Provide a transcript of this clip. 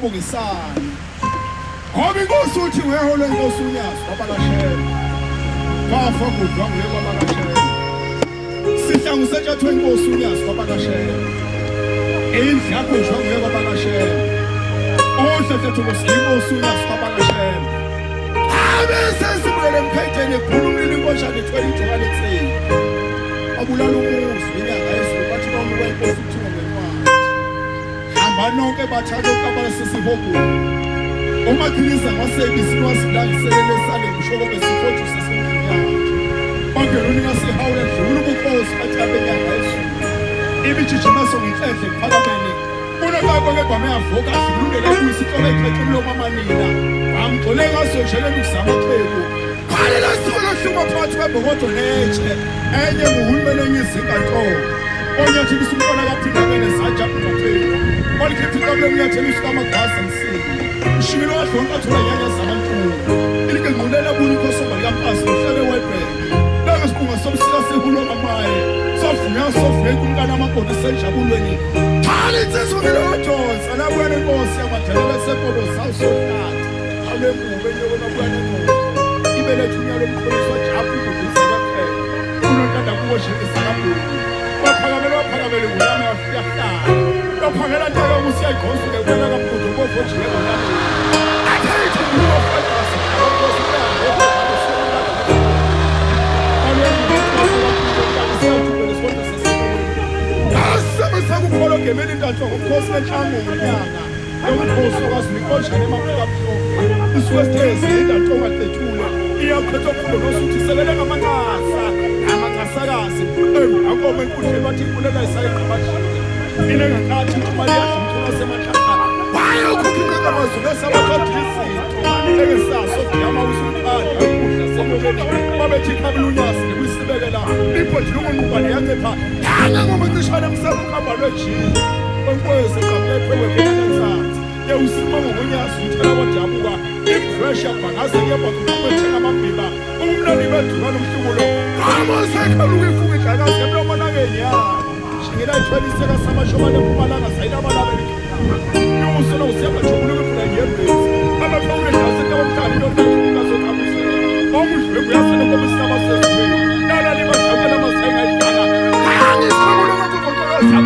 Bukisani. Ngoba inkosi uthi weholwa inkosi uNyazi kwabakashela. Kwafa kudlwa nguye kwabakashela. Sihlangu setshathwe inkosi uNyazi kwabakashela. Indlu yakho nje nguye kwabakashela. Ohlehlethu inkosi uNyazi kwabakashela. Abe sesibuyele emphetheni ephula umlilo inkoshane ithwele ijoka lensimbi. Abulala umuzi inyanga yezulu bathi bawunikwa inkosi kuthiwa ngencwadi. Hamba nonke bathatha ukabala sesihogweni. Umakhiliza ngwasebisi lwazilangiselele sale mshokobe sifoju sesimnyama. Bageloni kasihawula dlula ubukhosi bathi abenyanga ezulu. Ibijijima songenhlenhle kuphakameni. Unokakwe kebhame yavuka adlulundele ebuyisa inhloko ekhethe umlomo amanina. Wamgxole ngaso nje ukuzama xhegu. Khalela suku lohluma phakathi kwembokodo netshe. Enye nguhulumeni enye izinkantolo. Onyathelisa umntwana kaphindakene saja mngapheli. Walikhipha iqabule emnyathelisa kamagwaza msini. Ushimilo wadlonka athola nyanya zabantu. Iligengqulela buya inkosi likaMpasi uhlale webheke. Lake siqunga somsika sihulwa ngamaye. Sovuya sovuya kumkana amakoti senjabulweni. Thali insizwa ngilojonsa labuya nenkosi yamadelela sepolo sawusohlathi. Alwemuve nyoka mabuya nenkosi. Ibelethu unyalo omkhulu wajabu ududuza kwaphela. Unontanda kuwo njengesakabhulu. Waphakamela waphakamela ingonyama yahlala. Waphakela ntaka ukuthi iyagqozuke kuwela kamgudu bovu ojike ngonyameni. Athethe Asebesakukholo gemeni intatho ngomkhosi wenhlango ngonyaka yomkhosi wakwaZulu inkonjane emaphika mhlophe usuke sithezi intatho ongaqethule iyakhetha okufundo nosuthi sekele ngamanxasa namanxasakazi akoma enkundleni bathi inkulela isayiqabajika inengankathi intumali yadla umculo wasemanhlahla wayokhupha amazulu esabathatha izinto engesaso giyama usumqanda ukudla senyokeni babethi ikhabela unyazi nekuyisibekela ibhodi lokunquba liyancipha yanga ngokuncishana emsamo ukuhamba lwejini kwenkwezi eqhamuka ephekwephekanansatha ewusima ngokunyazi umthela kwadabuka imfresh yabhangaze kuyabhaca uqhube njengamabhiba ubumnandi beduka nomhlubulo amosekhaluka ifuka idlakazi emlomo nangenyanga shingela ithwele iseka samashobane empumalanga sayilabalabe Uso usiyaba jubulu kufuna yembezi amaphawule dlase ntabomhlali lontathukazoqabusela omudlwengu yasele komisaba sezulwini lalali badlakela masayingayidlala khani isikhumulo kokuqoqoza